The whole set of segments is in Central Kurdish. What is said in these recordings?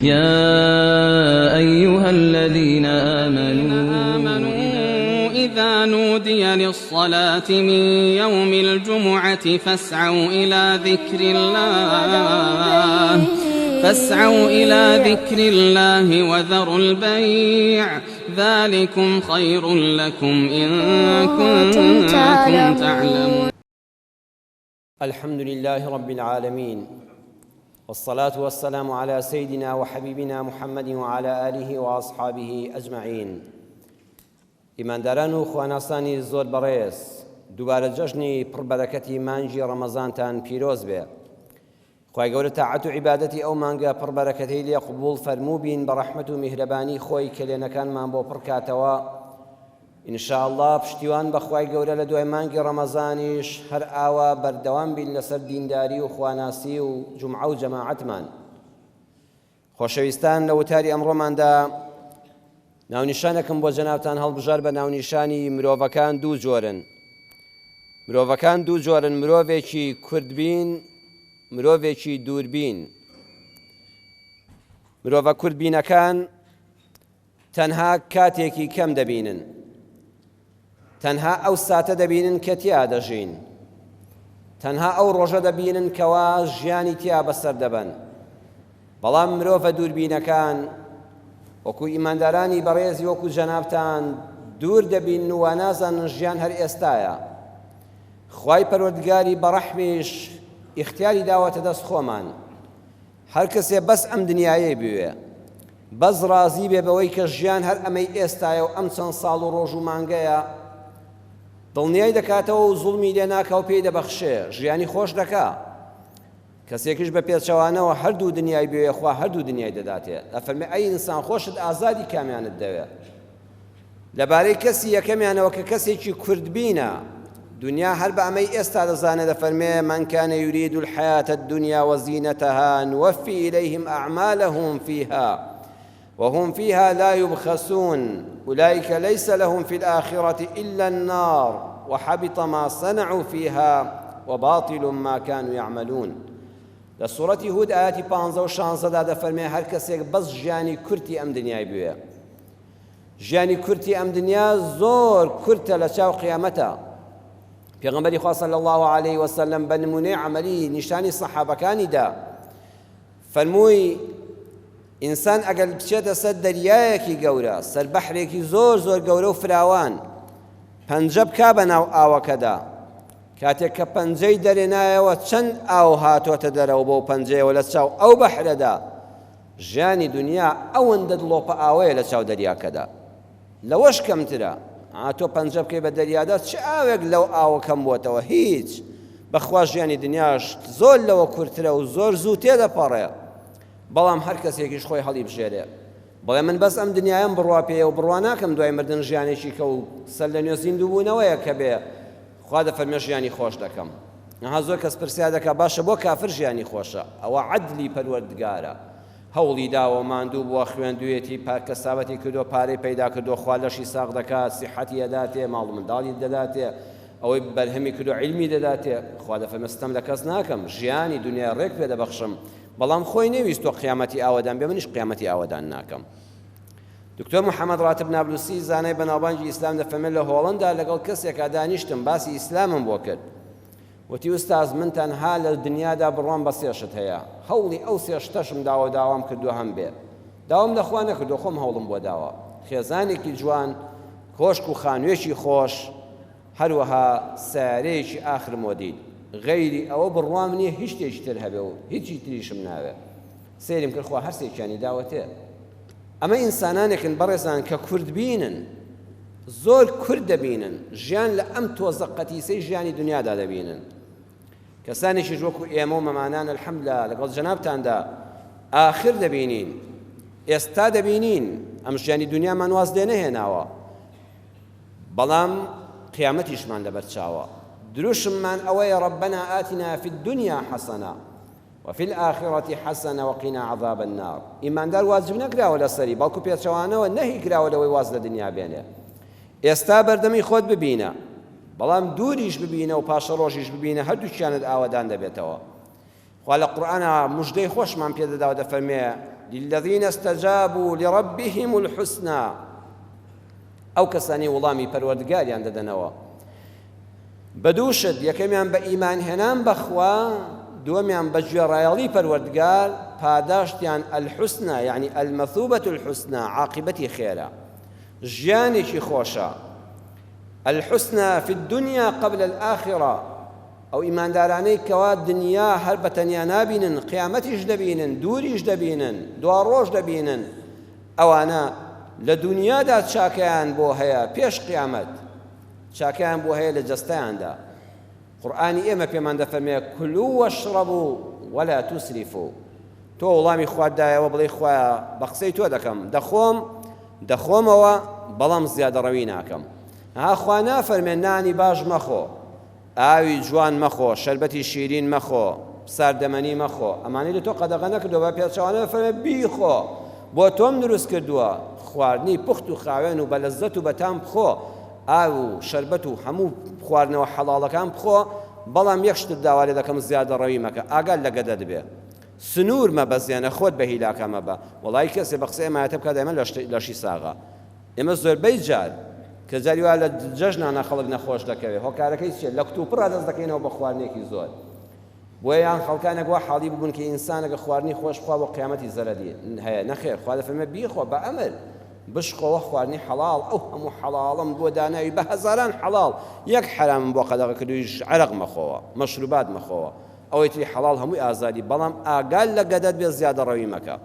يا أيها الذين آمنوا إذا نودي للصلاة من يوم الجمعة فاسعوا إلى ذكر الله فاسعوا إلى ذكر الله وذروا البيع ذلكم خير لكم إن كنتم تعلمون. الحمد لله رب العالمين والصلاة والسلام على سيدنا وحبيبنا محمد وعلى آله وأصحابه أجمعين. ئیمانداران و خواناسانی زۆر بەڕێز، دووبارە جەژنی پڕ بەرەکەتی مانگی ڕەمەزانتان پیرۆز بێ. خوای گەورە تاعەت و عیبادەتی ئەو مانگە پڕ بەرەکەتەی لێ قبوڵ فەرموو بین بە ڕەحمەت و میهرەبانی خۆی کەلێنەکانمان بۆ پڕ کاتەوە ان شاء اللە پشتیوان بە خوای گەورە لە دوای مانگی ڕەمەزانیش هەر ئاوا بەردەوام بین لەسەر دینداری و خواناسی و جومعە و جەماعەتمان. خۆشەویستان لە وتاری ئەمڕۆماندا ناونیشانێکم بۆ جەنابتان هەڵبژار بە ناونیشانی مرۆڤەکان دوو جۆرن. مرۆڤەکان دوو جۆرن، مرۆڤێکی کوردبین، مرۆڤێکی دووربین. مرۆڤە کوردبینەکان تەنها کاتێکی کەم دەبینن، تەنها ئەو ساتە دەبینن کە تیا دەژین، تەنها ئەو ڕۆژە دەبینن کەوا ژیانی تیا بەسەر دەبەن. بەڵام مرۆڤە دووربینەکان وەکو ئیماندارانی بەڕێزی وەکو جەنابتان دوور دەبین و وانازانن ژیان هەر ئێستایە. خوای پەروەردگاری بەڕەحمیش ئیختیاری داوەتە دەست خۆمان. هەر کەسێ بەس ئەم دنیایەی بوێ، بەس ڕازی بێ بەوەی کە ژیان هەر ئەمەی ئێستایە و ئەم چەند ساڵ و ڕۆژ و مانگەیە، دڵنیای دەکاتەوە و زوڵمی لێ ناکا و پێی دەبەخشێ، ژیانی خۆش دەکا. کەسێکیش بە پێچەوانەوە هەردوو دنیای بوێ، خوا هەردوو دنیای دەداتێ. ئەفەرمێ ئەی ئینسان خۆشت ئازادی کامیانت دەوێ؟ لەبارەی کەسی یەکەمیانەوە کە کەسێکی کوردبینە، دونیا هەر بە ئەمەی ئێستا دەزانێ دەفەرمێ، من کان یرید الحیاة الدنیا وزینتها نوفی الیهم اعمالهم فیها وهم فیها لا یبخسون اولئک لیس لهم فی الآخرة الا النار وحبط ما صنعوا فیها وباطل ما كانوا یعملون. لە سوڕەتی هود ئایەتی پانزە و شانزەدا دەفەرمێ هەر کەسێک بەس ژیانی کورتی ئەم دنیای بوێ، ژیانی کورتی ئەم دنیا زۆر کورتە لە چاو قیامەتە. پێغەمبەری خوا صلی الله علیه وسلم بە نمونەی عەمەلی نیشانی سەحابەکانی دا، فەرمووی ئینسان ئەگەر بچێتە سەر دەریایەکی گەورە، سەر بەحرێکی زۆر زۆر گەورە و فراوان، پەنجە بکا بە ناو ئاوەکەدا، کاتێک کە پەنجەی دەرێنایەوە چەند ئاو هاتۆتە دەرەوە بەو پەنجەیەوە لە چاو ئەو بەحرەدا، ژیانی دونیا ئەوەندە دڵۆپە ئاوەیە لە چاو دەریاکەدا لەوەش کەمترە. ئا تۆ پەنجە بکەی بە دەریادا چ ئاوێک لەو ئاوە کەم بۆتەوە؟ هیچ. بەخوا ژیانی دنیاش زۆر لەوە کورترە و زۆر زوو تێدەپەڕێ. بەڵام هەر کەسێکیش خۆی هەڵیبژێرێ بڵێ من بەس ئەم دنیایەم بڕوا پێیە و بڕوا ناکەم دوای مردن ژیانێکی کە و سەر لە نوێ زیندووبوونەوەیە کە بێ خوا دەفەرمێ ژیانی خۆش دەکەم. ئەها زۆر کەس پرسیار دەکا باشە بۆ کافر ژیانی خۆشە؟ ئەوە عەدلی پەروەردگارە. هەوڵی داوە ماندوو بووە خوێندوویەتی کەسابەتی کردووە پارەی پەیدا کردووە خوا لەشی ساغ دەکات سیحەتی ئەداتێ ماڵ و منداڵی دەداتێ ئەوەی بەرهەمی کردووە عیلمی دەداتێ خوا دەفەرمێ ستەم لە کەس ناکەم ژیانی دنیای ڕێک پێ دەبەخشم بەڵام خۆی نەویستووە قیامەتی ئاوەدان بێ منیش قیامەتی ئاوەدان ناکەم. دکتۆر محەمەد ڕاتب نابلوسی زانای بەناوبانگی ئیسلام دەفەرمێت لە هۆڵەندا لەگەڵ کەسێکا دانیشتم باسی ئیسلامم بۆ کرد وتی ئوستاز من تەنها لە دنیادا بڕوام بە سێ شت هەیە هەوڵی ئەو سێ شتەشم داوە داوام کردووە هەم بێ داوام لە خوا نەکردووە خۆم هەوڵم بۆ داوە خێزانێکی جوان کۆشک و خانوویەکی خۆش هەروەها سەیارەیەکی ئاخر مۆدیل غەیری ئەوە بڕوام نییە هیچ شتێکی تر هەبێ و هیچی تریشم ناوێ سەیرم کرد خوا هەرسێکیانی داوەتێ ئەمە ئینسانانێکن بەڕێزان کە کوردبینن، زۆر کورت دەبینن، ژیان لە ئەم تۆزە قەتیسەی ژیانی دنیادا دەبینن. کەسانێکیش وەکو ئێمە و مەمانان الحمدللە لەگەڵ جەنابتاندا ئاخر دەبینین، ئێستا دەبینین، ئەم ژیانی دنیامان واز لێ نەهێناوە، بەڵام قیامەتیشمان لەبەرچاوە. دروشممان ئەوەیە ربنا آتنا فی الدنیا حسنە وفی الآخرە حسنە وقنا عذاب النار، ئیماندار واجب نەکراوە لەسەری بەڵکو پێچەوانەوە نەهی کراوە لەوەی واز لە دنیا بێنێ. ئێستا بەردەمی خۆت ببینە بەڵام دووریش ببینە و پاشەڕۆژیش ببینە هەردووکیانت ئاوەدان دەبێتەوە. خوا لە قورئانا مژدەی خۆشمان پێدەدا و دەفەرمێ. للذین استجابوا لربهم الحسنى ئەو کەسانەی وڵامی پەروەردگاریان دەدەنەوە بە دوو شت، یەکەمیان بە ئیمان هێنان بە خوا، دووەمیان بە گوێڕایەڵی پەروەردگار، پاداشتیان الحسنی یەعنی المثوبە الحسنی عاقیبەتی خێرە، ژیانێکی خۆشە، الحسنی فی الدنیا قبل الآخرە، ئەو ئیماندارانەی کەوا دنیا هەر بە تەنیا نابینن، قیامەتیش دەبینن، دووریش دەبینن، دواڕۆژ دەبینن، ئەوانە لە دونیادا چاکەیان بۆ هەیە پێش قیامەت. چاکەیان بۆ هەیە لە جەستەیاندا. قورئانی ئێمە پێمان دەفەرمێ کلوا واشربوا ولا تسرفوا. تۆ وڵامی خوات دایەوە بڵێی خوایە بە قسەی تۆ دەکەم دەخۆم دەخۆمەوە بەڵام زیادەڕەوی ناکەم. ها خوا نافەرمێ نانی باش مەخۆ. ئاوی جوان مەخۆ، شەربەتی شیرین مەخۆ، ساردەمەنی مەخۆ، ئەمانەی لە تۆ قەدەغە نەکردووە، بە پێچەوانە دەفەرمێ بیخۆ، بۆ تۆم دروست کردووە، خواردنی پوخت و خاوێن و بە لەززەت و بە تام بخۆ، ئاو و شەربەت و هەموو خواردنەوە حەڵاڵەکان بخۆ، بەڵام یەک شتت داوا لێ دەکەم زیادەڕەوی مەکە، ئاگات لە گەدەت بێ، سنوور مەبەزێنە، خۆت بە هیلاکە مەبە، وەڵایی کەسێ بە قسەی ئەم ئایەتە بکات ئێمە لەشی ساغە. ئێمە زۆربەی جار کە جاری وا لە جەژنانە خەڵک نەخۆش دەکەوێت هۆکارەکەی چیە لە کتوپڕا دەست دەکەینەوە بە خواردنێکی زۆر بۆیە یان خەڵکانێک وا حاڵی ببوون کە ئینسانەکە خواردنی خۆش بخوا بۆ قیامەتی زەرەدی هەیە نەخێر خوا دەفەرمێ بیخۆ بە ئەمر بشخۆوە خواردنی حەڵاڵ ئەو هەموو حەڵاڵم بۆ داناوی بە هەزاران حەڵاڵ یەک حەرامم بۆ قەدەغە کردوویش عەرەق مەخۆوە مەشروبات مەخۆوە ئەوەی تری حەڵاڵ هەمووی ئازادی بەڵام ئاگال لە گەدەت بێ زیادەڕەوی مەکە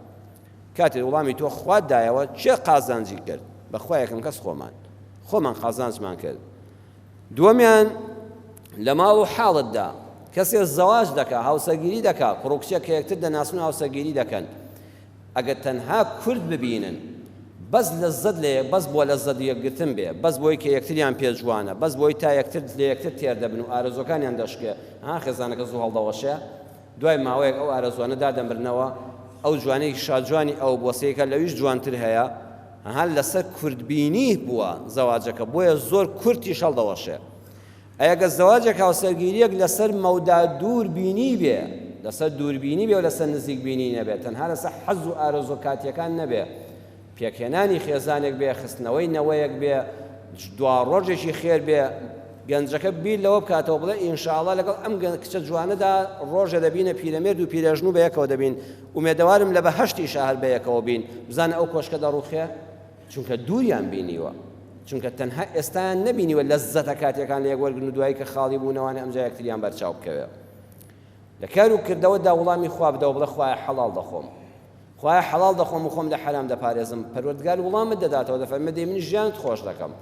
کاتێ وڵامی تۆ خوات دایەوە کێ قازانجی کرد؟ بەخوا یەکەم کەس خۆمان خۆمان قازانجمان کرد دووەمیان لە ماڵ و حاڵتدا کەسێ زەواج دەکا هاوسەرگیری دەکا کوڕ و کچێک کە یەکتر دەناسن و هاوسەرگیری دەکەن ئەگەر تەنها کورد ببینن بەس لەزەت لە بەس بۆ لەزەت یەکگرتن بێ بەس بۆی کە یەکتریان پێ جوانە بەس بۆی تا یەکتر لە یەکتر تێر دەبن و ئارەزوەکانیان دەشکێ ها خێزانەکە زوو هەڵدەوەشێ دوای ماوەیەک ئەو ئارەزوانە دادەمرنەوە، ئەو جوانەی شاجوانی ئەو بووە سەیرکە لەویش جوانتر هەیە، ها لەسەر کورتبینی بووە زەواجەکە بۆیە زۆر کورتیش هەڵدەوەشێ. ئەی ئەگەر زەواجێک هاوسەرگیریەک لەسەر مەودا دوور بینی بێ، لەسەر دووربینی بێ و لەسەر نزیک بینی نەبێ، تەنها لەسەر حەز و ئارەزووە کاتیەکان نەبێ، پێکهێنانی خێزانێک بێ، خستنەوەی نەوەیەک بێ، دواڕۆژێکی خێر بێ، گەنجەکە بیر لەوە بکاتەوە بڵێ ئینشاڵڵا لەگەڵ ئەم کچە جوانەدا ڕۆژێ دەبینە پیرەمێرد و پیرێژن و بەیەکەوە دەبین، ئومێدەوارم لە بەهەشتیشا هەر بەیەکەوە بین، بزانە ئەو کۆشکە دەڕوخێ؟ چونکە دووریان بینیوە، چونکە تەنها ئێستایان نەبینیوە لەززەتە کاتیەکان لە یەک وەرگرن و دوایی کە خاڵی بوونەوانێ ئەمجا یەکتریان بەرچاو بکەوێ. لە کار و کردەوەدا وڵامی خوا بدەوە بڵێ خوایە حەڵاڵ دەخۆم. خوایە حەڵاڵ دەخۆم و خۆم لە حەرام دەپارێزم، پەروەردگار وڵامت دەداتەوە دەفەرمێ دەی من ژیانت خۆش دەکەم،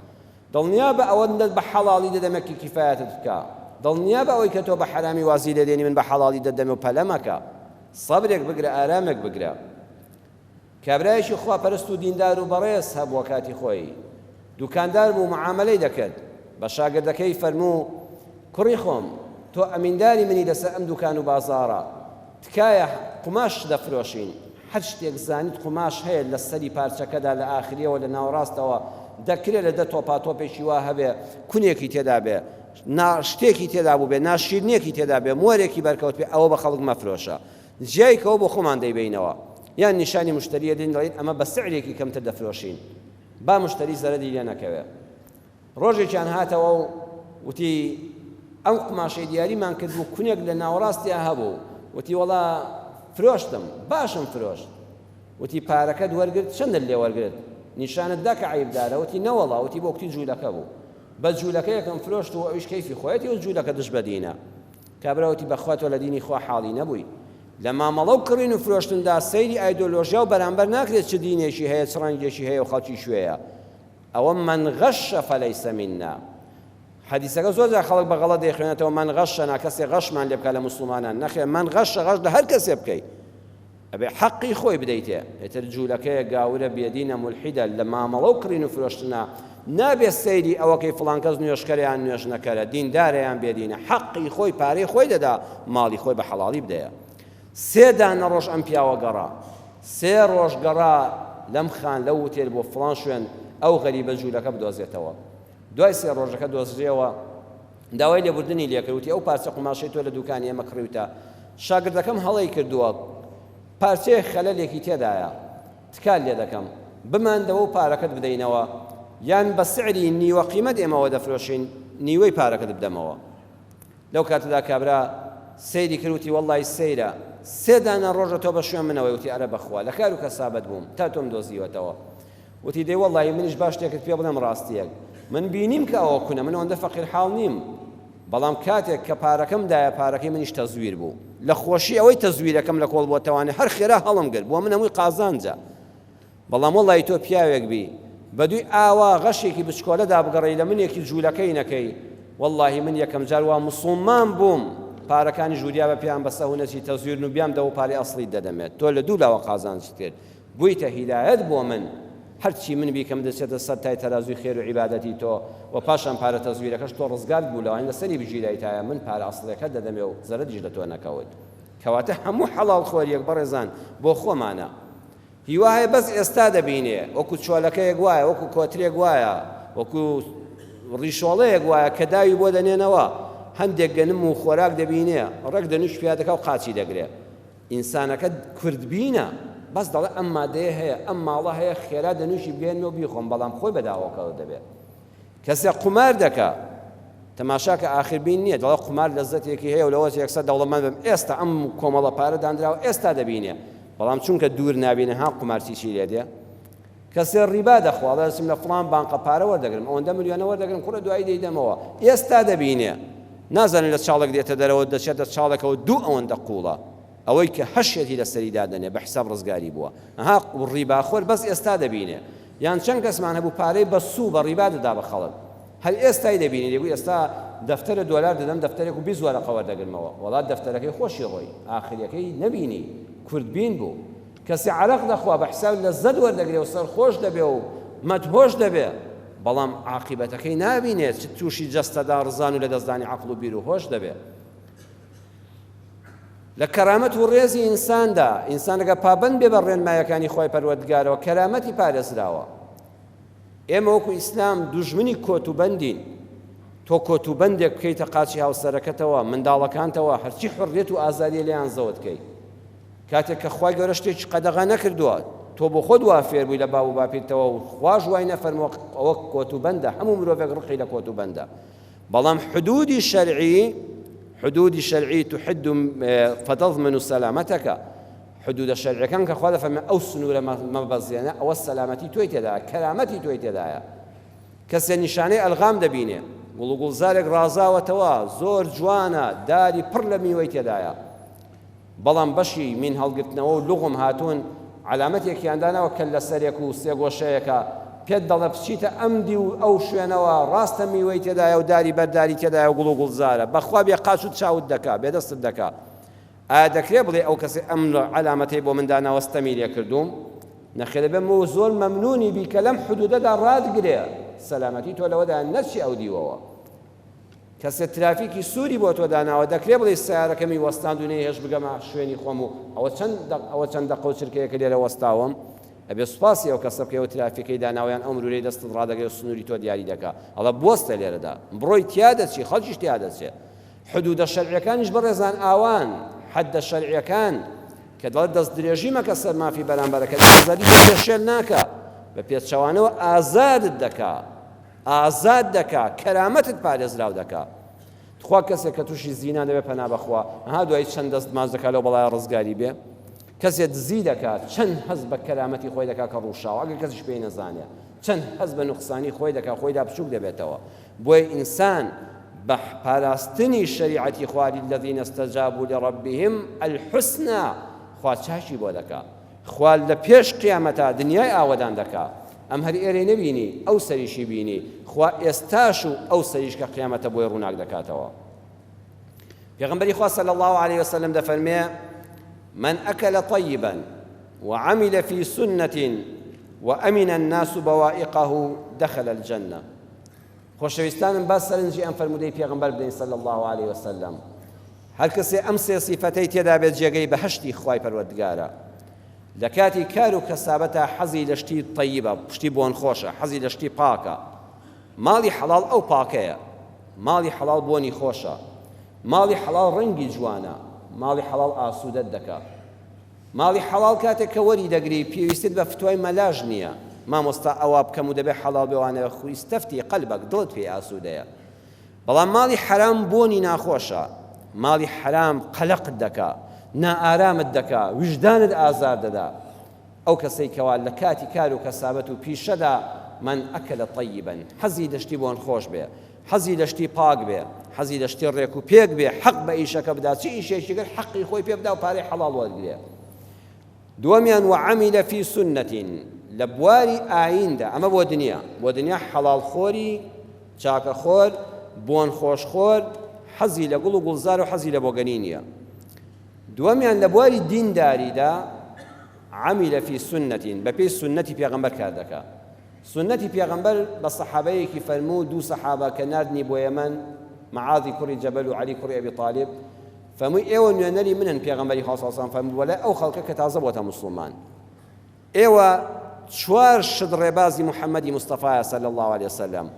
دڵنیابە ئەوەندەت بە حەڵاڵی دەدەمێ کە کیفایەتت بکا، دڵنیابە ئەوەی کە تۆ بە حەرامی وازی لێ دێنی من بە حەڵاڵی دەتدەمێ و پەلە مەکە، سەبرێک بگرە ئارامێک بگرە. کابرایەکی خواپەرست و دیندار و بەڕێز هەبووە کاتی خۆی دوکاندار بوو معامەلەی دەکرد بە شاگردەکەی فەرموو کوڕی خۆم تۆ ئەمینداری منی لەسەر ئەم دوکان و بازاڕە تکایە قوماش دەفرۆشین هەر شتێک زانیت قوماش هەیە لە سەری پارچەکەدا لە ئاخریەوە لە ناوەڕاستەوە دەکرێ لە دە تۆپا تۆپێکی وا هەبێ کونێکی تێدا بێ نا شتێکی تێدا بوو بێ ناشیرنیەکی تێدا بێ مۆرێکی بەرکەوت بێ ئەوە بە خەڵک مەفرۆشە جیای کەوە بۆ خۆمان دەیبەینەوە یان نیشانی مشتری دەین دەڵێین ئەمە بە سعرێکی کەمتر دەفرۆشین با مشتری زەرەدی لێ نەکەوێ ڕۆژێکیان هاتەوە و وتی ئەم قوماشەی دیاریمان کرد بوو کونێک لە ناوەڕاستیا هەبوو وتی وەڵا فرۆشتم باشم فرۆشت وتی پارەکەت وەرگرت چەندت لێ وەرگرت نیشانت دا کە عەیبدارە وتی نەوەڵا وتی بۆ کوتی جوولەکە بوو بە جوولەکەیەکم فرۆشت و ئەویش کەیفی خۆیەتی و جوولەکە دژ بە دینە کابرا وتی بەخوا تۆ لە دینی خوا حاڵی نەبووی لە مامەڵە و کڕین و فرۆشتندا سەیری ئایدۆلۆژیا و بەرامبەر ناکرێت چ دینێکی هەیە چ ڕەنگێکی هەیە و خەڵکی کوێیە ئەوە من غش فلیس منا حەدیسەکە زۆر جار خەڵک بە غەڵەت دەیخوێنێتەوە من غشنا کەسێ غەشمان لێ بکا لە موسڵمانان نەخێر من غش غەش لە هەر کەسێ بکەی ئەبێ حەقی خۆی بدەیتێ ئیتر جوولەکەیە گاورە بێدینە مولحیدە لە مامەڵە و کڕین و فرۆشتنا نابێ سەیری ئەوەکەی فڵان کەس نوێژکەرە یان نوێژنەکەرە دیندارە یان بێدینە حەقی خۆی پارەی خۆی دەدا ماڵی خۆی بە حەڵاڵی بدەیە سێ دانە ڕۆژ ئەم پیاوە گەڕا سێ ڕۆژ گەڕا لەم خان لەو وتێل بۆ فڵان شوێن ئەو غەریبە جوولەکە بدۆزێتەوە دوای سێ ڕۆژەکە دۆزریەوە داوای لێبوردنی لێکرد وتی ئەو پارچە قوماشەی تۆ لە دوکانی ئێمە کڕیوتە شاگردەکەم هەڵەی کردووە. پارچەیەک خەلەلێکی تێدایە تکات لێ دەکەم بماندەوە و پارەکەت بدەینەوە یان بە سعری نیوە قیمەت ئێمەوە دەفرۆشین نیوەی پارەکەت بدەمەوە. لەو کاتەدا کابرا سەیری کرد وتی وەڵڵای سەیرە سێ دانە ڕۆژە تۆ بە شوێن منەوەی وتی ئەرە بەخوا لە کار و کەسابەت بووم تا تۆم دۆزیوەتەوە وتی دەی وەڵڵاهی منیش با شتێکت پێ بڵێم ڕاستییەک من بینیم کە ئەوە کونە من ئەوەندە فەقیر حاڵ نیم بەڵام کاتێک کە پارەکەم دایە پارەکەی منیش تەزویر بوو لە خۆشی ئەوەی تەزویرەکەم لە کۆڵ بۆتەوانێ هەر خێرا هەڵم گرت بۆ من هەمووی قازانجە بەڵام وەڵڵاهی تۆ پیاوێک بی بەدووی ئاوا غەشێکی بچکۆلەدا بگەڕێی لە منێکی جوولەکەی نەکەی وەڵڵاهی من یەکەم جار وا موسوڵمان بووم پارەکانیش وریا بە پێیان بە سەهو نەچی تەزویرن و بیام دەوە پارەی ئەسڵیت دەدەمێ تۆ لە دوو لاوە قازانجت کرد بوویتە هیدایەت بۆ من هەرچی من بیکەم دەچێتە سەر تای تەرازووی خێر و عیبادەتی تۆ و پاشان پارە تەزویرەکەش تۆ ڕزگارت بوو لەوانەیە لەسەری بگیرایتایە من پارە ئەسڵیەکەت دەدەمێ و زەرەدیش لە تۆ نەکەوت کەواتە هەموو حەڵاڵ خۆریەک بەڕێزان بۆ خۆمانە هیوا هەیە بەس ئێستا دەبینێ وەکو چۆلەکەیەک وایە وەکو کۆترێک وایە وەکو ڕیشۆڵەیەک وایە کە داوی بۆ دەنێنەوە هەندێک گەنم و خۆراک دەبینێ ڕێک دەنوش پیا دەکا و قاچی دەگرێ ئینسانەکە کوردبینە بەس دەڵێ ئەم مادەیە هەیە ئەم ماڵە هەیە خێرا دەنوشی بگەێنمە و بیخۆم بەڵام خۆی بەداوەکەوە دەبێت کەسێک قومار دەکا تەماشاکە ئاخر بین نییە دەڵێ قومار لەزەتێکی هەیە و لەوە یەکسەر دەوڵەمەند بم ئێستا ئەم کۆمەڵە پارە دانراوە ئێستا دەبینێ بەڵام چونکە دوور نابینە ها قومارچی چی لێ دێ کەسێ ڕیبا دەخوا دەچم لە فڵان بانقە پارە وەردەگرم ئەوەندە ملیۆنە وەردەگرم کوڕە دوایی دەیدەمەوە ئێستا دەبینێ نازانێت لە چاڵێک دێتە دەرەوە دەچێتە چاڵێکەوە دوو ئەوەندە قوڵە ئەوەی کە هەشیەتی لەسەری دادەنێ بە حساب ڕزگاری بووە ئەها ڕیباخۆر بەس ئێستا دەبینێ یان چەند کەسمان هەبوو پارەی بە سوو بە ڕیبا دەدا بە خەڵک هەر ئێستای دەبینی دەگوت ئێستا دەفتەرە دۆلار دەدەم دەفتەرێک و 20 وەرەقە وەردەگرمەوە وەڵا دەفتەرەکەی خۆشی ڕۆی ئاخریەکەی نەبینی کوردبین بوو کەسی عەرەق دەخوا بە حساب لەزەت وەردەگرێ و سەرخۆش دەبێ و مەدهۆش دەبێ بەڵام عاقیبەتەکەی نابینێت چ تووشی جەستەدا ڕزان و لەدەستدانی عەقڵ و بیر و هۆش دەبێ لە کەرامەت و ڕێزی ئینساندا، ئینسان ئەگەر پابەند بێ بە ڕێنمایەکانی خوای پەروەردگارەوە کەرامەتی پارێزراوە. ئێمە وەکو ئیسلام دوژمنی کۆت و بەندین. تۆ کۆت و بەندێک بکەیتە قاچی هاوسەرەکەتەوە، منداڵەکانتەوە، هەرچی حڕیەت و ئازادیە لێیان زەوت کەی. کاتێک کە خوای گەورە شتێکی قەدەغە نەکردووە، تۆ بۆ خۆت وا فێر بووی لە باو و باپیرتەوە و خواش وای نەفەرمووە ئەوە کۆت و بەندە، هەموو مرۆڤێک ڕقی لە کۆت و بەندە. بەڵام حدودی شەرعی حدودی شەرعی تحد فتضمن سلامتك حدودە شەرعەکان کە خوا دەفەرمێ ئەو سنوورە مەبەزێنە ئەوە سەلامەتی تۆی تێدایە کەرامەتی تۆی تێدایە کەسێ نیشانەی ئەلغام دەبینێ گوڵ و گوڵزارێک ڕازاوەتەوە زۆر جوانە داری پڕ لە میوەی تێدایە بەڵام بەشی مین هەڵگرتنەوە و لوغم هاتوون عەلامەتێکیان داناوە کەللە سەرێک و سێگۆشەیەکە پێت دەڵێ بچیتە ئەم دیو و ئەو شوێنەوە ڕاستە میوەی تێدایە و داری بەرداری تێدایە و گوڵ و گوڵزارە بەخوا بێ قاچ و چاوت دەکا بێ دەستت دەکا ئایا دەکرێ بڵێ ئەو کەسەی ئەم عەلامەتەی بۆ من داناوە ستەمی لێ کردووم؟ نەخێر دەبێ مۆ زۆر مەمنونی بی کە لەم حدودەدا ڕاتگرێ سەلامەتی تۆ لەوەدایە نەچی ئەو دیوەوە. کەسێ ترافیکی سووری بۆ تۆ داناوە دەکرێ بڵێی سەیارەکەمی وەستاند و نەیهێشت بگەمە شوێنی خۆم و ئەوە چەند دەق ئەوە چەند دەقە و چرکەیەکە لێرە وەستاوم ئەبێ سوپاسی ئەو کەسە بکەی ئەو ترافیکەی داناوە یان ئەو مرورەی دەستت ڕادەگرێ و سنووری تۆ دیاری دەکا ئەڵێ بوەستە لێرەدا بڕۆی تیا دەچی خەڵکیش تیا دەچێ حدودە شەرعیەکانیش بەڕێزان ئاوان حەدە شەرعیەکان کە دەڵێت دەست درێژی مەکە سەر مافی بەرامبەرەکەت ئازادی تۆ پێشێل ناکا بە پێچەوانەوە ئازادت دەکا ئازاد دەکا کەرامەتت پارێزراو دەکا تخوا کەسێک کە تووشی زینا دەبێت پەنا بەخوا ها دوای چەند دەست ماچ دەکا لەو بەڵایە ڕزگاری بێ کەسێ دزی دەکا چەند هەست بە کەرامەتی خۆی دەکا کە ڕووشاوە ئەگەر کەسیش پێی نەزانێ چەند هەست بە نوقسانی خۆی دەکا خۆیدا بچووک دەبێتەوە بۆیە ئینسان بە پاراستنی شەریعەتی خوا للذین استجابوا لربهم الحسنى خوا چاکی بۆ دەکا خوا لە پێش قیامەتا دنیای ئاوەدان دەکا ئەم هەر ئێرەی نەبینی ئەو سەریشی بینی خوا ئێستاش و ئەو سەریش کە قیامەتە بۆی ڕووناک دەکاتەوە پێغەمبەری خوا صلی الله علیه وسلم دەفەرمێ من أكل طيبا وعمل في سنة وأمن الناس بوائقه دخل الجنة خۆشەویستانم با سەرنجی ئەم فەرموودەی پێغەمبەر بدەین صلی الله علیه وسلم هەر کەسێ ئەم سێ سیفەتەی تێدا بێت جێگەی بەهەشتی خوای پەروەردگارە لە کاتی کار و کەسابەتا حەزی لە شتی تەیبە شتی بۆن خۆشە حەزی لە شتی پاکە ماڵی حەڵاڵ ئەو پاکەیە ماڵی حەڵاڵ بۆنی خۆشە ماڵی حەڵاڵ ڕەنگی جوانە ماڵی حەڵاڵ ئاسوودەت دەکا. ماڵی حەڵاڵ کاتێک کە وەری دەگری پێویستت بە فتوای مەلاش نییە مامۆستا ئەوا بکەم و دەبێ حەڵاڵ بێ وانەوێ خو ئیستەفتی قەلبەک دڵت پێی ئاسوودەیە بەڵام ماڵی حەرام بۆنی ناخۆشە ماڵی حەرام قەلەقت دەکا نائارامت دەکا ویژدانت ئازار دەدا ئەو کەسەی کەوا لە کاتی کار و کەسابەت و پیشەدا من ئەکل طیبا حەزی لە شتی بۆن خۆش بێ حەزی لە شتی پاک بێ حەزی لە شتی ڕێک و پێک بێ حەق بە ئیشەکە بدا چ ئیشێکی کرد حەقی خۆی پێ بدا و پارەی حەڵاڵ وەرگرێ دووەمیان وعمل فی سنة لە بواری ئاییندا ئەمە بۆ دنیا بۆ دنیا حەڵاڵ خۆری چاکەخۆر بۆن خۆشخۆر حەزی لە گوڵ و گوڵزار و حەزی لە بۆگەنی نییە دووەمیان لە بواری دینداریدا عمل فی سنة بەپێی سوننەتی پێغەمبەر کار دەکا. سوننەتی پێغەمبەر بە سەحابەیەکی فەرموو، دوو سەحابە کە ناردنی بۆ یەمەن، معاذی کوڕی جەبەل و عەلی کوڕی ئەبی تالیب، فەرمووی ئێوە نوێنەری منن، پێغەمبەری خوا صلی اللە علیە وسلم فەرموو بۆ لای ئەو خەڵکە کە تازە بۆتە موسڵمان ئێوە چوار شت ڕێبازی محەممەدی مستەفایە صلی اللە علیە وسلم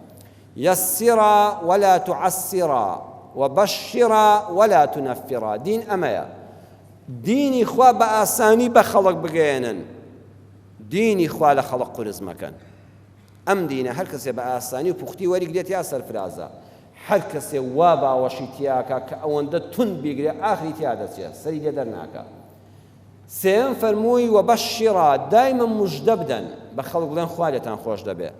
یسرا ولا تعسرا وبشرا ولا تنفرا دین ئەمەیە دینی خوا بە ئاسانی بە خەڵک بگەیەنن دینی خوا لە خەڵک قورس مەکەن ئەم دینە هەر کەسێ بە ئاسانی و پوختی وەریگرێت یا سەرفرازە هەر کەسێ وا باوەشی تیاکە کە ئەوەندە توند بیگرێ ئاخری تیا دەچێت سەری لێ دەرناکە سێیەم فەرمووی وبشرا دایمە مژدە بدەن بە خەڵک بڵێن خوا لێتان خۆش دەبێ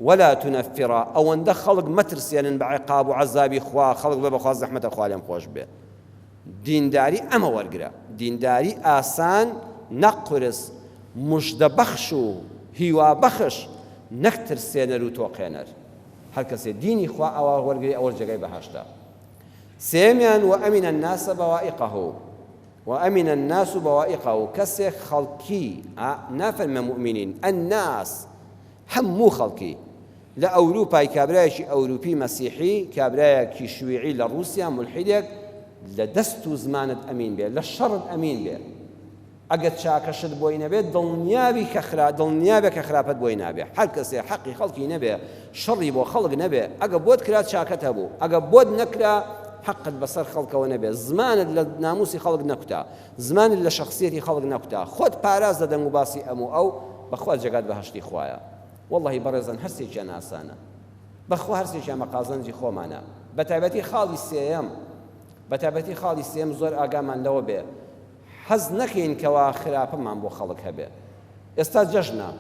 ولا تنفرا ئەوەندە خەڵک مەترسێنن بە عقاب و عەزابی خوا خەڵک بڵێ بەخوا زەحمەتە خوا لێم خۆش بێ دینداری ئەمە وەرگرە دینداری ئاسان نەک قورس مژدە بەخش و هیوا بەخش نەک ترسێنەر و تۆقێنەر هەر کەسێ دینی خوا ئەوا وەرگری ئەوەش جێگای بەهەشتە سێیەمیان وأمن الناس بوائقه وأمن الناس بوائقه کەسێک خەڵکی نافەرمە مؤمنین الناس هەموو خەڵکی لە ئەوروپای کابرایەکی ئەوروپی مەسیحی کابرایەکی شویعی لە ڕوسیا مولحیدێک لە دەست و زمانت ئەمین بێ لە شەڕت ئەمین بێ ئەگەر چاکەشت بۆی نەبێت دڵنیابی کە خرا دڵنیابێ کە خراپەت بۆی نابێ هەر کەسێ حەقی خەڵکی نەبێ شەڕی بۆ خەڵک نەبێ ئەگە بۆت کرا چاکەت هەبوو ئەگە بۆت نەکرا حەقت بەسەر خەڵکەوە نەبێ زمانت لە ناموسی خەڵک نەکوتا زمانت لە شەخسیەتی خەڵک نەکوتا خۆت پاراست لە دەنگ و باسی ئەم و ئەو بەخوا جێگات بەهەشتی خوایە وەڵڵەهی بەڕێزان هەرسێکیان ئاسانە بەخوا هەرسێکیان بە قازانجی خۆمانە بەتایبەتی خاڵی سێیەم بەتایبەتی خاڵی سێیەم زۆر ئاگامان لەوە بێ حەز نەکەین کەوا خراپەمان بۆ خەڵک هەبێ ئێستا جەژنە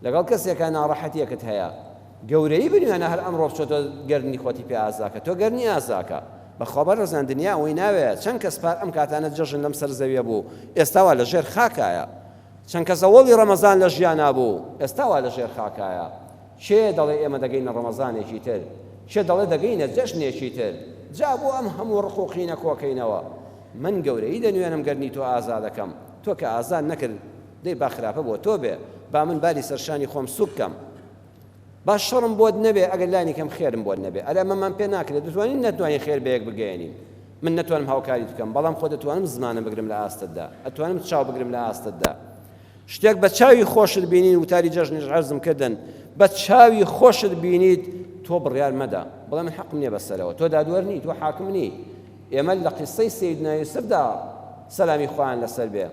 لەگەڵ کەسێکا ناڕەحەتیەکت هەیە گەورەی بنوێنە هەر ئەمڕۆ بچۆ تۆ گەردنی خۆتی پێ ئازاکە تۆ گەرنی ئازاکە بەخوا بەڕێزان دنیا ئەوەی ناوێ چەند کەس پار ئەم کاتانە جەژن لەم سەر زەویە بوو ئێستا وا لە ژێر خاکایە چەند کەس ئەوەڵی ڕەمەزان لە ژیانا بوو ئێستا وا لە ژێر خاکایە کێ دەڵێ ئێمە دەگەینە ڕەمەزانێکی تر کێ دەڵێ دەگەینە جەژنێکی تر جا بۆ ئەم هەموو ڕق و قینە کۆکەینەوە من گەورەیی دەنوێنم گەرنی تۆ ئازادەکەم تۆ کە ئازاد نەکرد دەی با خراپە بۆ تۆ بێ با من باری سەرشانی خۆم سوک کەم با شەڕم بۆت نەبێ ئەگەر لانی کەم خێرم بۆت نەبێ ئەرێ ئەمەمان پێ ناکرێت دەتوانین نەتوانین خێر بەیەک بگەیەنین من نەتوانم هاوکاریت بکەم بەڵام خۆ دەتوانم زمانم بگرم لە ئاستتدا ئەتوانم چاو بگرم لە ئاستتدا شتێک بە چاوی خۆشت بینین وتاری جەژنیش عەرزم کردن بە چاوی خۆشت بینیت تۆ بڕیار مەدە بڵێ من حەقم نییە بەسەرەوە تۆ دادوەر نی تۆ حاکم نی ئێمە لە قیسەی سەیدنا یوسفدا سەلامی خوایان لەسەر بێ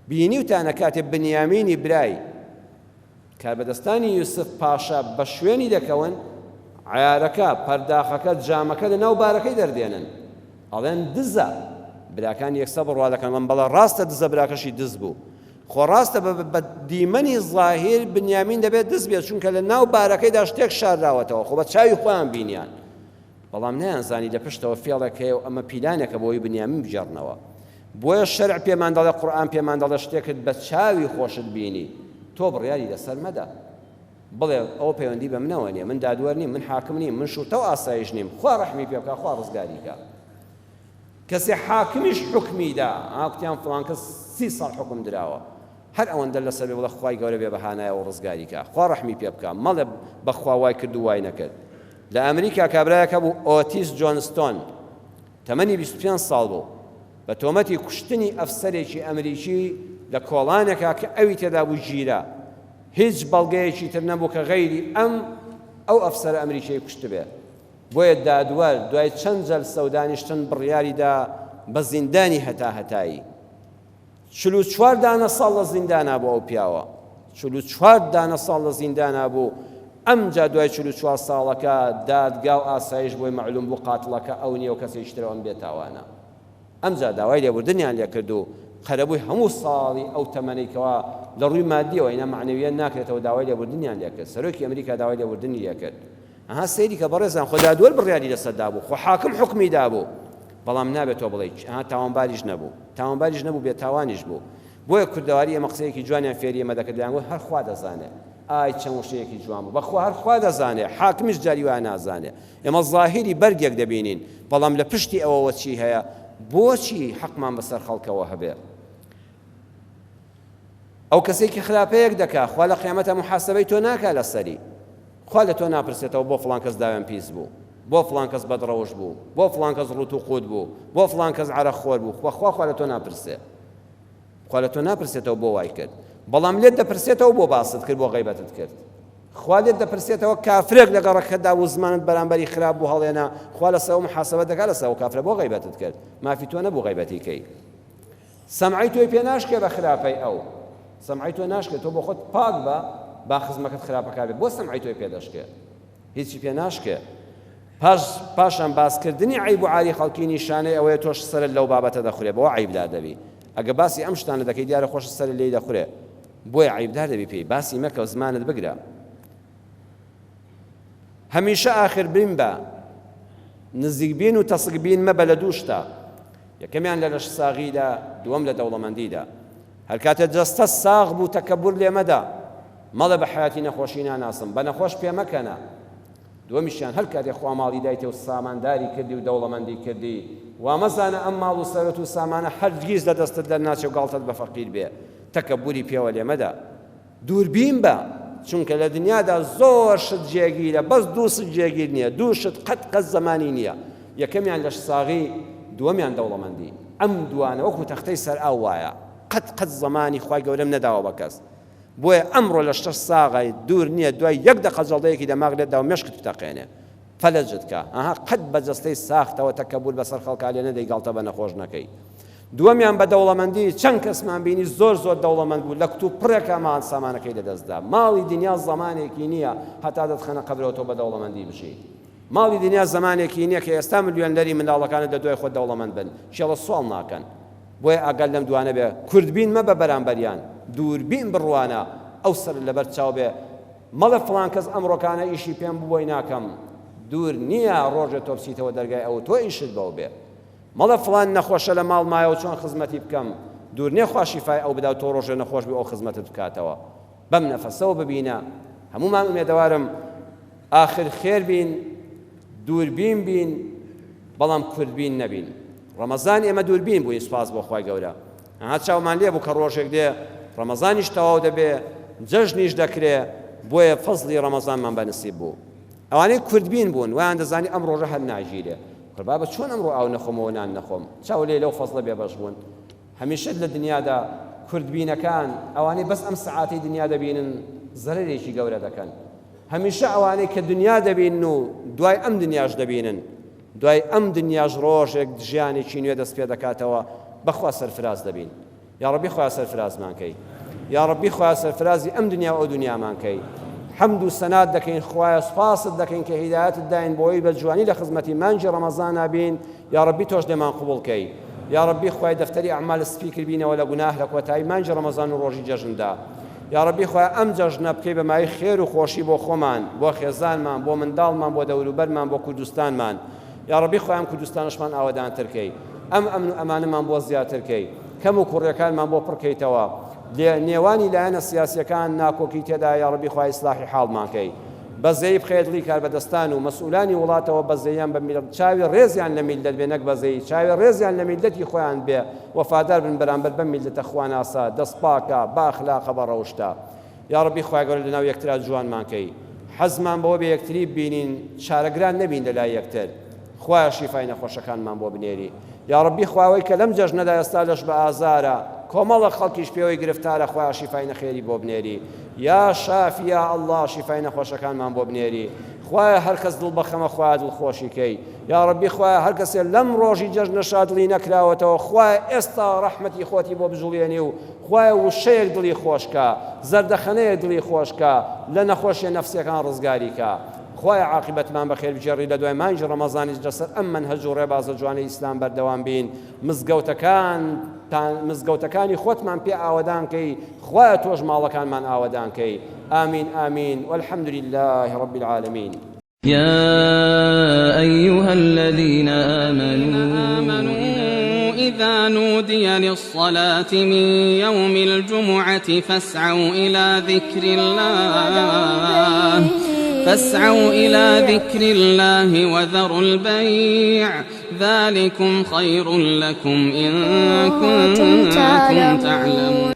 بینیوتانە کاتێ بنیامینی برای کاربەدەستانی یوسف پاشا بە شوێنی دەکەون، عەیارەکە، پەرداخەکە، جامەکە لە ناو بارەکەی دەردێنن. ئەڵێن دزە. براکان یەکسەر بڕوا دەکەن، ئەڵێن بەڵێ ڕاستە دزە براکەشی دز بوو. خۆ ڕاستە بە دیمەنی زاهیر بنیامین دەبێت دز بێت، چونکە لە ناو بارەکەیدا شتێک شارراوەتەوە، خۆ بە چاوی خۆیان بینیان. بەڵام نەیانزانی لە پشتەوە فێڵێک هەیە و ئەمە پیلانێکە بۆ ئەوەی بنیامین بگێڕنەوە. بۆیە شەرع پێمان دەڵێ قورئان پێمان دەڵێ شتێکت بە چاوی خۆشت بینی تۆ بڕیاری لەسەر مەدە بڵێ ئەوە پەیوەندی بە منەوە نییە من دادوەر نیم من حاکم نیم من شورتە و ئاسایش نیم خوا ڕەحمی پێ بکا خوا ڕزگاری کا کەسێ حاکمیش حوکمی دا ئاکتیان فڵان کەس سی ساڵ حوکم دراوە هەر ئەوەندە لەسەر بێ بڵێ خوای گەورە بێ بەهانایەوە ڕزگاری کا خوا ڕەحمی پێ بکا مەڵێ بەخوا وای کرد و وای نەکرد لە ئەمریکا کابرایەک هەبوو ئۆتیس جۆنستۆن تەمەنی 25 ساڵ بوو بە تۆمەتی کوشتنی ئەفسەرێکی ئەمریکی لە کۆڵانێکا کە ئەوی تێدا بوو گیرا هیچ بەڵگەیەکی تر نەبوو کە غەیری ئەم ئەو ئەفسەرە ئەمریکیەی کوشتبێ بۆیە دادوەر دوای چەند جەلسە و دانیشتن بڕیاری دا بە زیندانی هەتا هەتایی. 44 دانە ساڵ لە زیندانا بوو ئەو پیاوە. 44 دانە ساڵ لە زیندانا بوو. ئەمجا دوای 44 ساڵەکە دادگا و ئاسایش بۆی مەعلوم بوو قاتڵەکە ئەو نییە و کەسێکی ترە و ئەم بێتاوانە. ئەمجا داوای لێبوردنیان لێکرد و قەرەبووی هەموو ساڵی ئەو تەمەنەی کەوا لە ڕووی مادیەوە ئینا مەعنەویەن ناکرێتەوە داوای لێبوردنیان لێکرد. سەرۆکی ئەمریکا داوای لێبوردنی لێکرد. ئەها سەیری کە بەڕێزان خۆ دادوەر بڕیاری لەسەر دابوو خۆ حاکم حوکمی دابوو بەڵام نابێت تۆ بڵێی ئەها تاوانباریش نەبوو تاوانباریش نەبوو بێتاوانیش بوو بۆیە کوردەواری ئێمە قسەیەکی جوانیان فێری ئێمە دەکرد دەیانگوت هەر خوا دەزانێ ئای چەند وشەیەکی جوان بوو بەخوا هەر خوا دەزانێ حاکمیش جاری وایە نازانێ ئێمە زاهیری بەرگێک دەبینین بەڵام لە پشتی ئەوەوە چی هەیە بۆچی حەقمان بەسەر خەڵکەوە هەبێ ئەو کەسێک کە خراپەیەک دەکا خوا لە قیامەتە محاسبەی تۆ ناکا لەسەری خوا لە تۆ ناپرسێتەوە بۆ فڵان کەس داوێن پیس بوو بۆ فڵان کەس بەدڕەوش بوو بۆ فڵان کەس ڕوت و قوت بوو بۆ فڵان کەس عەرەق خۆر بوو خوا خوا خوا لە تۆ ناپرسێ خوا لە تۆ ناپرسێتەوە بۆ وای کرد بەڵام لێت دەپرسێتەوە بۆ باست کرد بۆ غیبەتت کرد خوا لێت دەپرسێتەوە کافرێک لە گەڕەکەدا بوو زمانت بەرامبەری خراپ بوو هەڵێنا خوا لەسەر محاسبە دەکا لەسەر ئەو کافرە بۆ غیبەتت کرد مافی تۆ نەبوو غیبەتی کەی سەمعەی تۆی پێ ناشکێ بە خراپەی ئەو سەمعەی تۆ ناشکێ تۆ بۆ خۆت پاک بە با خزمەکەت خراپەکە بێ بۆ سەمعەی تۆی پێ دەشکێ هیچی پێ ناشکێ پاش پاشان باسکردنی عیب و عاری خەڵکی نیشانەی ئەوەیە تۆش سەرت لەو بابەتە دەخورێ بەوە عیبدار دەبی ئەگە باسی ئەم شتانە دەکەی دیارە خۆش سەرت لێی دەخورێ بۆیە عیبدار دەبی پێی باسی مەکە و زمانت بگرە هەمیشە ئاخر بین بە نزیکبین و تەسکبین مەبە لە دوو شتە یەکەمیان لە لەشساغیدا، دووەم لە دەوڵەمەندیدا. هەر کاتێ جەستەت ساغ بوو تەکەبور لێ مەدە، مەڵێ بە حەیاتی نەخۆشی ناناسم، بە نەخۆش پێ مەکەنە. دووەمیشیان هەر کاتێ خوا ماڵی دایتێ و سامانداری کردی و دەوڵەمەندی کردی، وا مەزانە ئەم ماڵ و سەروەت و سامانە هەرگیز لە دەستت دەرناچێ و گاڵتەت بە فەقیر بێ، تەکەبوری پێوە لێ مەدە. دووربین بە چونکە لە دنیادا زۆر شت جێگیرە بەس دوو شت جێگیر نییە دوو شت قەت قەت زەمانی نییە یەکەمیان لەشساغی دووەمیان دەوڵەمەندی ئەم دوانە وەکو تەختەی سەر ئاو وایە قەت قەت زەمانی خوای گەورەم نەداوە بە کەس بۆیە ئەمڕۆ لە شتەش ساغای دوور نییە دوای یەک دەقە جەڵدەیەکی دەماغ لێت دا و مێشکت بتەقێنێ فەلەجت کا ئەها قەت بە جەستەی ساختەوە تەکەبور بەسەر خەڵکا لێ نەدەی گاڵتە بە نەخۆش نەکەی دووەمیان بە دەوڵەمەندی چەند کەسمان بینی زۆر زۆر دەوڵەمەند بوو لە کتوپڕێکا ماڵ سامانەکەی لەدەستدا ماڵی دنیا زەمانێکی نییە هەتا دەتخەنە قەبرەوە تۆ بە دەوڵەمەندی بژی ماڵی دنیا زەمانێکی نییە کە ئێستا ملیۆنلەری منداڵەکانت لە دوای خۆت دەوڵەمەند بن کێڵە سواڵ ناکەن بۆیە ئاگات لەم دوانە بێ کوردبین مەبە بەرامبەریان دووربین بڕوانە ئەو سەر لەبەر چاو بێ مەڵێ فڵان کەس ئەمڕۆکانە ئیشی پێم بوو بۆی ناکەم دوور نییە ڕۆژێ تۆ بچیتەوە دەرگای ئەو تۆ ئیشت بەو بێ مەڵێ فڵان نەخۆشە لە ماڵ مایەوە چۆن خزمەتی بکەم دوور نیە خوا شیفای ئەو بدا و تۆ ڕۆژێ نەخۆش بی ئەو خزمەتت بکاتەوە بەم نەفەسەوە ببینە هەموومان ئومێدەوارم ئاخر خێر بین دووربین بین بەڵام کوردبین نەبین ڕەمەزان ئێمە دووربین بووین سوپاس بۆ خوای گەورە ئەها چاومان لێ بوو کە ڕۆژێک دێ ڕەمەزانیش تەواو دەبێ جەژنیش دەکرێ بۆیە فەزڵی ڕەمەزانمان بە نسیب بوو ئەوانەی کوردبین بوون وایان دەزانی ئەم ڕۆژە هەر ناگیرێ کورە بابە چۆن ئەمڕۆ ئاو نەخۆمەوە نان نەخۆم چاو لێ لەو فەزڵە بێبەش بوون هەمیشە لە دنیادا کوردبینەکان ئەوانەی بەس ئەم سەعاتەی دنیا دەبینن زەرەرێکی گەورە دەکەن هەمیشە ئەوانەی کە دنیا دەبینن و دوای ئەم دنیاش دەبینن دوای ئەم دنیاش ڕۆژێک ژیانێکی نوێ دەست پێ دەکاتەوە بەخوا سەرفراز دەبین یاڕەبی خوایە سەرفرازمان کەی یاڕەبی خوایە سەرفرازی ئەم دنیا و ئەو دنیامان کەی حەمد و سەنات دەکەین خوایە سوپاست دەکەین کە هیدایەتت داین بۆی بە جوانی لە خزمەتی مانگی ڕەمەزانا بین یاڕەبی تۆش لێمان قبوڵ کەی یاڕەبی خوای دەفتەری ئەعمال سپی کردبینەوە لە گوناه لە کۆتایی مانگی ڕەمەزان و ڕۆژی جەژندا یاڕەبی خوایە ئەم جەژنە بکەی بە مایەی خێر و خۆشی بۆ خۆمان بۆ خێزانمان بۆ منداڵمان بۆ دەوروبەرمان بۆ کوردستانمان یاڕەبی خوایە ئەم کوردستانەشمان ئاوەدانتر کەی ئەم ئەمن و ئەمانەمان بۆ زیاتر کەی کەم و کوڕیەکانمان بۆ پڕ کەیتەوە لێ نێوانی لایەنە سیاسیەکان ناکۆکی تێدا یاڕەبی خوایە ئیسلاحی حاڵمان کەی بەزەیی بخەیە دڵی کاربەدەستان و مەسئولانی وڵاتەوە بەزەییان بە میللەت چاوی ڕێزیان لە میللەت بێ نەک بەزەیی چاوی ڕێزیان لە میللەتی خۆیان بێ وەفادار بن بەرامبەر بەم میللەتە خواناسە دەستپاکە بە ئەخلاقە بە ڕەوشتە یاڕەبی خوای گەورە لەناو یەکترا جوانمان کەی حەزمان بەوە بێ یەکتری ببینین چارەگران نەبین لەلای یەکتر خوایە شیفای نەخۆشەکانمان بۆ بنێری یاڕەبی خوا ئەوەی کە لەم جەژنەدا ئێستا لەش بە ئازارە کۆمەڵە خەڵکیش پێوەی گرفتارە خوایە شیفای نەخێری بۆ بنێری یا شافی یا ئەڵڵا شیفای نەخۆشەکانمان بۆ بنێری. خوایە هەر کەس دڵ بەخەمە خوایە دڵ خۆشی کەی یاڕەبی خوایە هەر کەسێ لەم ڕۆژی جەژنەشا دڵی نەکراوەتەوە خوایە ئێستا ڕەحمەتی خۆتی بۆ بجوڵێنی و خوایە وشەیەک دڵی خۆشکە زەردەخەنەیەک دڵی خۆشکە لە نەخۆشیە نەفسیەکان ڕزگاری کە خوایە عاقیبەتمان بەخێر بگێڕی لە دوای مانگی ڕەمەزانیش لەسەر ئەم مەنهەج و ڕێبازە جوانەی ئیسلام بەردەوام بین مزگەوتەکان مزگەوتەکانی خۆتمان پێ ئاوەدان کەی خوایە تۆش ماڵەکانمان ئاوەدان کەی آمین آمین والحمد لله رب العالمین. يا أيها الذين آمنوا إذا نودي للصلاة من يوم الجمعة فاسعوا إلى ذكر الله فاسعوا إلى ذكر الله وذروا البيع ذلكم خير لكم إن كنتم تعلمون.